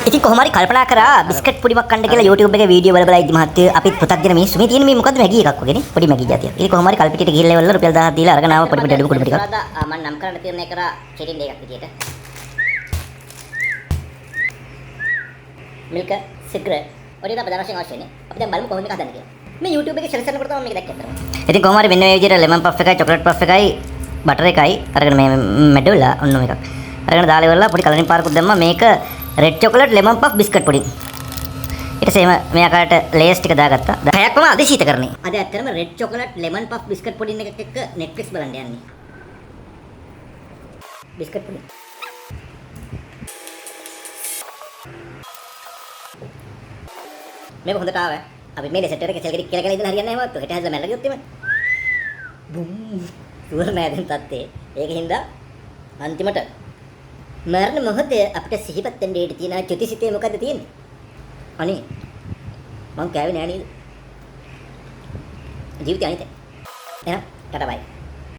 ඉතින් කොහොම හරි කල්පනා කරා බිස්කට් පුඩිමක් කන්න කියලා YouTube එකේ වීඩියෝ බල බල ඉද්දි මහත්තයෝ අපිත් පොතක් දෙන මිනිස්සු මේ තියෙන මේ මොකද්ද මැගි එකක් වගේනේ, පොඩි මැගි ජාතියක්. ඉතින් කොහොම හරි කල්පිටියට ගිහිල්ලා ඉවරලා රුපියල් 1000ක් දීලා අරගෙන ආවා පොඩි පොඩි අඩු කුඩු ටිකක්. මම නම් කරන්න තීරණය කරා චෙරින් එකක් විදියට. මිල්ක සිග්‍ර ඔය ටික ප්‍රධාන වශයෙන් අවශ්‍ය වෙන්නේ. අපි දැන් බලමු කොහොමද මේක හදන්නේ කියලා. මේ YouTube එකේ සෙලසනකොට තමයි මේක දැක්කේ අතරම. ඉතින් කොහොම හරි මෙන්න මේ විදියට ලෙමන් පෆ් එකයි චොකලට් පෆ් එකයි බටර් එකයි අරගෙන මේ මැඩුලා ඔන්න එකක්. අරගෙන දාලා ඉවරලා පොඩි කලරින් පාරකුත් දැම්මා. මේක red chocolate lemon puff biscuit pudding. ඊට පස්සේ එහෙම මේ ආකාරයට ලේස් ටික දාගත්තා. පැයක්ම අද ශීතකරණේ. අද ඇත්තටම red chocolate lemon puff biscuit pudding එකක් එක්ක Netflix බලන්න යන්නේ. Biscuit pudding. මේක හොඳට ආවා. අපි මේ ඩෙසර්ට් එකට කෙසෙල් ගෙඩි කියලා කියලා ඉඳලා හරියන්නේ නැහැ මහත්තයෝ. හෙට හැදලා මැරලා ගියොත් එහෙම. බුම්. සුවර් නෑ දැන් තත්ත්වේ. ඒක හින්දා අන්තිමට මරණ මොහොතේ අපිට සිහිපත් වෙන්න ඉඩ තියෙන චුතිසිතේ මොකද්ද තියෙන්නේ? අනේ මං කෑවේ නෑ නේද? ජීවිතය අනිතේ. එහෙනම් ටාටා බයි.